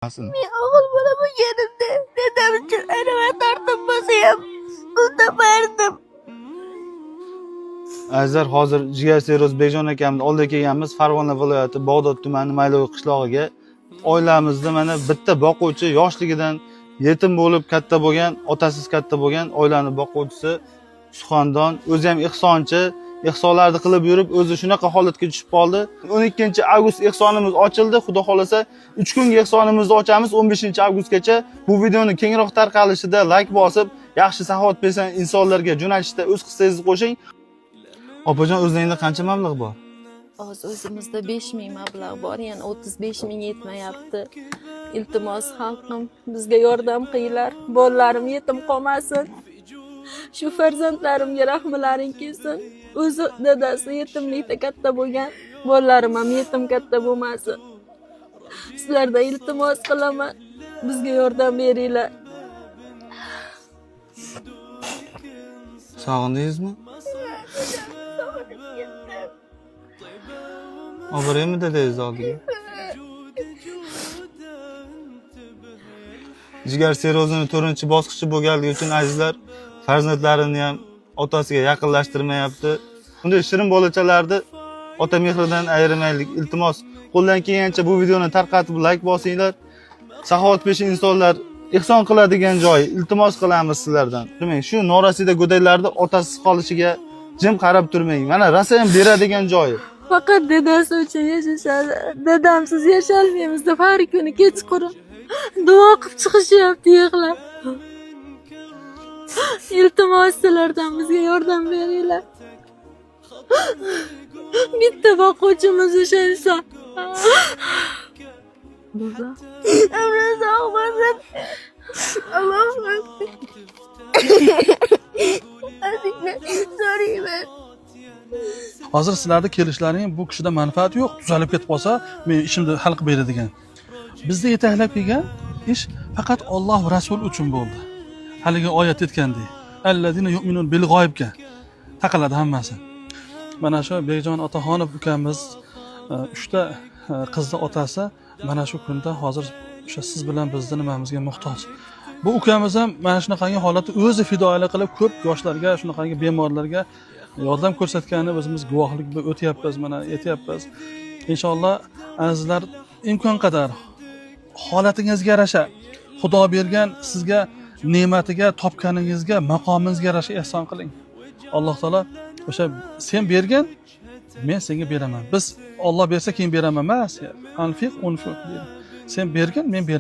Men o'g'il bola bo'lganimda dadam uchun arava tortib bo'lsa ham pul topardim. Azizlar, hozir jigar sirroz Bekjon akamni oldiga kelganmiz. Farg'ona viloyati Bag'dod tumani Mayloy qishlog'iga. Oilamizda mana bitta boquvchi, yoshligidan yetim bo'lib katta bo'lgan, otasiz katta bo'lgan oilani boquvchisi suxandon, o'zi ham ehsonchi, ehsonlarni qilib yurib, o'zi shunaqa holatga tushib qoldi. 12-avgust ehsonimiz ochildi. Xudo xolasa 3 kunga ehsonimizni ochamiz 15-avgustgacha. Bu videoni kengroq tarqalishida like bosib, yaxshi saxovatpesha insonlarga jo'natishda o'z hissangizni qo'shing. Opajon, o'zingizda qancha mablag' bor? Hozir o'zimizda 5000 mablag' bor, yana 35 000 yetmayapti. Iltimos, xalqim, bizga yordam qilinglar. Bolalarim yetim qolmasin. Shu farzandlarimga rahmlaring kelsin. O'zi dadasi yetimlikda katta bo'lgan, bolalarim ham yetim katta bo'lmasin. Sizlardan iltimos qilaman, bizga yordam beringlar. Sog'indingizmi? Sog'inib ketdim. Olib boraymi dadangizni oldiga? Jigar sirrozini 4-bosqichi bo'lganligi uchun azizlar, farzandlarini ham otasiga yaqinlashtirmayapti. Bunday shirin bolachalarni ota mehridan ayirmaylik, iltimos. Qo'ldan kelgancha bu videoni tarqatib like bosinglar. Saxovatpesha insonlar ehson qiladigan joy, iltimos qilamiz sizlardan. Demak, shu norasida go'daklarni otasiz qolishiga jim qarab turmang. Mana rosa ham beradigan joyi. Faqat dadasi uchun yashashadi. Dadamsiz yasholmaymiz deb har kuni kechqurun duo qilib chiqishyapti yig'lab. Iltimos, sizlardan bizga yordam beringlar. Bitta boquvchimiz o'sha inson. Baba. Umri sog' bo'lsin. Allohim. Ozgina so'rayman. Hozir sizlarni kelishlaring bu kishida manfaat yo'q. Tuzalib ketib qolsa, men ishimni hal qilib beradigan. Bizni yetaklab kelgan ish faqat Alloh va Rasul uchun bo'ldi. Haligi oyat aytgandek, allazina yu'minun bil g'oyibga taqaladi hammasi. Mana shu Bekjon Otaxonov ukamiz, 3 ta qizni otasi mana shu kunda hozir o'sha siz bilan bizni nimamizga muhtoj. Bu ukamiz ham mana shunaqangi holatda o'zi fidoyilik qilib ko'p yoshlarga, shunaqangi bemorlarga yordam ko'rsatganini o'zimiz guvohlik bilan o'tyapmiz, mana aytyapmiz. Inshaalloh azizlar, imkon qadar holatingizga yarasha, Xudo bergan sizga ne'matiga, topganingizga, maqomingizga yarasha ehson qiling. Alloh taolo o'sha sen bergin, men senga beraman. Biz Alloh bersa keyin beraman emas. Anfiq unfiq deydi. Sen bergin, men beraman.